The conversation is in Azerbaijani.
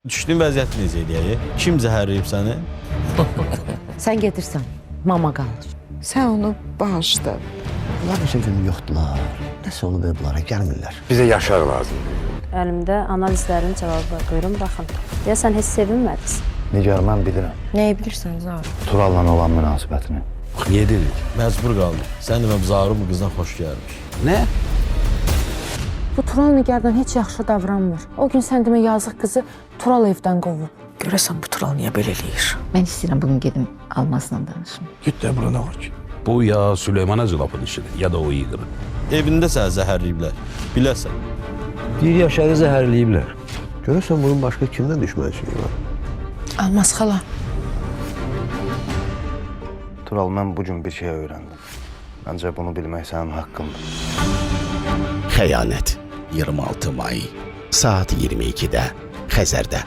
Düşdüyün vəziyyəti necə eləyək? Kim zəhərləyib səni? Sən gedirsən, mama qalır. Sən onu bağışla. Bunlar neçə gündür yoxdular. Nəsə olub bunlara, gəlmirlər. Bizə Yaşar lazımdır. Əlimdə analizlərin cavabı var. Buyurun baxın. Deyəsən heç sevinmədiniz. Nigar, mən bilirəm. Nəyi bilirsən Zaur? Tural'la olan münasibətini. Niyə dedik? Məcbur qaldım. Sən demə Zaurun bu qızdan xoş gəlmiş. Nə? Bu Tural Nigardan heç yaxşı davranmır. O gün sən demə yazıq qızı Tural evdən qovub. Görəsən bu Tural niyə belə eləyir? Mən istəyirəm bugün gedim Almazla danışım. Git də bura nə var ki? Bu ya Süleyman Acılap'ın işidir ya da o Igor'un. Evində səni zəhərləyiblər. Biləsən. Bir Yaşarı zəhərləyiblər. Görəsən bunun başqa kimdən düşmənçiliyi var? Almaz xala, Tural, mən bu gün bir şey öyrəndim. Məncə bunu bilmək sənin haqqındır. Xəyanət 26 may saat 22-də Xəzərdə.